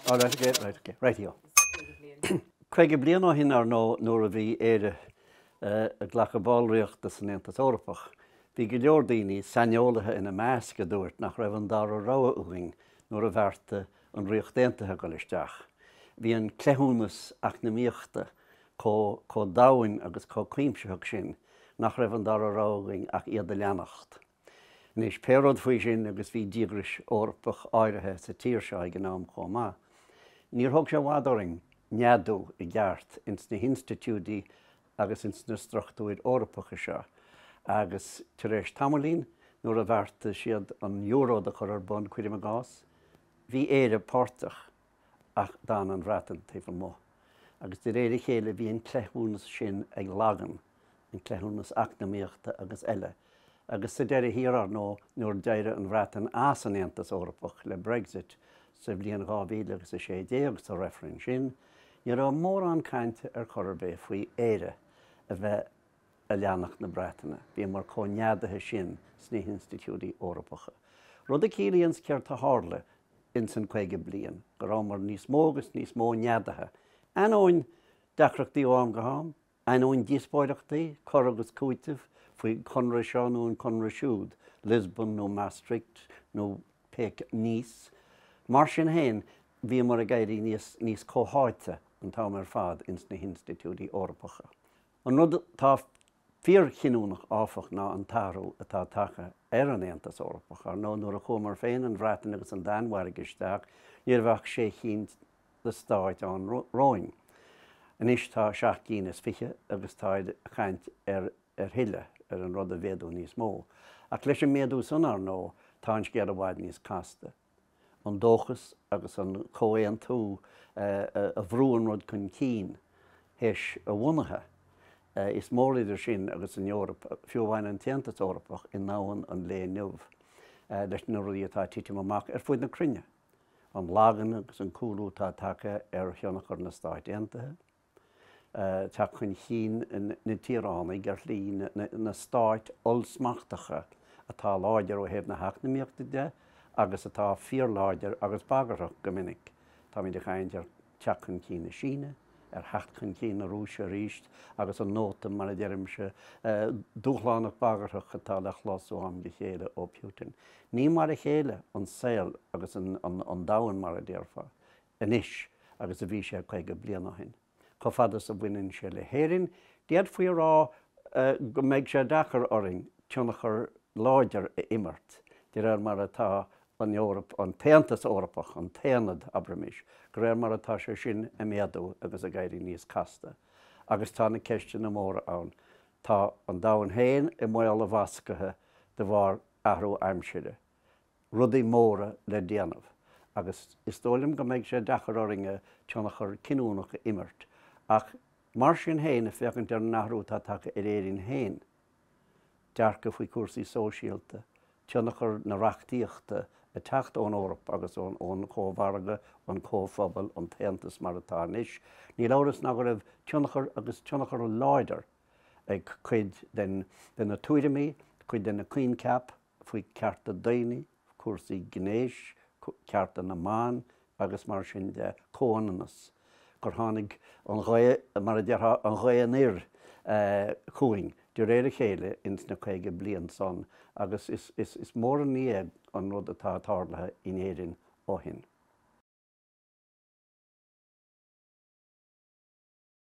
All right, okay, right, okay, right-io. 50 bliain ó shin, ar ndóigh, nuair a bhí Éire ag glacadh ballraíochta san Aontas Eorpach, bhí go leor daoine, saineolaithe ina measc, a dúirt nach raibh an dara rogha uainn nuair a bheartaigh an Ríocht Aontaithe dul isteach. Bhí an cleithiúnas eacnamaíochta chomh domhain agus chomh cuimsitheach sin nach raibh an dara rogha againn ach iad a leanacht. Anois, pé rud faoi sin, agus bhí díograis Eorpach áirithe sa tír seo ag an am chomh maith, níor thóg sé i bhfad orainn neadú i gceart ins na hinstitiúidí agus ins na struchtúir Eorpacha seo, agus tar éis tamaillín, nuair a bheartaigh siad an euro do chur ar bun, cuirim i gcás, bhí Éire páirteach ach d'fhan an Bhreatain taobh amuigh. Agus de réir a chéile bhí an cleithiúnas sin ag lagan, an cleithiúnas eacnamaíochta agus eile. Agus sa deireadh thiar, ar ndóigh, nuair d'éirigh an Bhreatain as an Aontas Eorpach le Brexit sa bhliain 2016 sa reifreann sin, ní raibh mórán cainte ar chor ar bith faoi Éire a bheith a leanacht na Breataine. Bhíomar chomh neadaithe sin sna hinstitiúidí Eorpacha. Rud a chiallaíonns céard a tharla ins an 50 bliain, go rabhamar níos mó agus níos mó neadaithe, ainneoin deacrachtaí ó am go ham, ainneoin díospóireachtaí, cur agus cúiteamh faoin conradh seo nó an conradh siúd, Lisbon nó Maastricht nó pé Nice. Mar sin féin, bhíomar ag éirí níos níos comhtháite an t-am ar fad ins na hinstitiúidí Eorpacha. An rud atá fíorchinniúnach, áfach, ná an t-athrú atá tagtha ar an Aontas Eorpach. Ar ndóigh, nuair a chuamar féin, an Bhreatain agus an Danmhairg isteach, ní raibh ach sé chinn de stáit ann romhainn. Anois tá seacht gcinn is fiche agus táid ag caint ar thuilleadh, ar an rud a mhéadú níos mó. Ach leis an méadú san, ar ndóigh, tá an scéal i bhfad níos casta. an dóchas agus an comhaontú a bhrú an rud chun cinn théis a bhunaithe. Is mór idir sin agus an Eoraip, fiú amháin an tAontas Eorpach i ndomhan an lae inniu, leis na rudaí atá ag titim amach ar fud na cruinne, an lagan agus an cúlú atá tagtha ar thionchar na Stáit Aontaithe. teacht chun cinn na dtíoránaigh ar shlí na stáit ollsmachtacha atá láidir ó thaobh na heacnamaíochta de agus atá fíorláidir agus bagarthach go minic. Táimid ag caint ar theacht chun cinn na Síne, ar theacht chun cinn na Rúise arís agus an nóta, mar a deirimse, dúshlánach bagarthach atá le clos ó am go chéile ó Putin. Ní mar a chéile an saol agus an domhan, mar a déarfá. anois agus a bhí sé 50 bliain ó shin. Chomh fada is a bhaineann sé le hÉirinn, d'fhéadfaí a rá go mbeidh sé deacair orainn tionchar láidir a imirt de réir mar atá an Eoraip, an tAontas Eorpach, an t-aonad, abraimis, de réir mar atá sé sin ag méadú agus ag éirí níos casta. Agus tá na ceisteanna móra ann. Tá an domhan féin i mbaol a bhasctha de bharr athrú aimsire. rudaí móra le déanamh agus is dóigh liom go mbeidh sé deacair orainne tionchar cinniúnach a imirt ach mar sin féin, ag féachaint ar an athrú atá tagtha ar Éirinn féin, dearcadh faoi chúrsaí sóisialta, tionchar na reachtaíochta ag teacht ón Eoraip agus ón chómhargadh, an comhphobal, an tAontas mar atá anois, níl amhras ná go raibh tionchar agus tionchar láidir ag cuid de na tuairimí, cuid de na coincheapa, faoi cearta daoine, cúrsaí gnéis, cearta na mban agus mar sin de, comhionannas, gur tháinig an ghaoth, mar a déarfá, an ghaoth anoir chugainn de réir a chéile ins na 50 bliain san agus is mór an ní é an rud atá tarlaithe in Éirinn ó shin.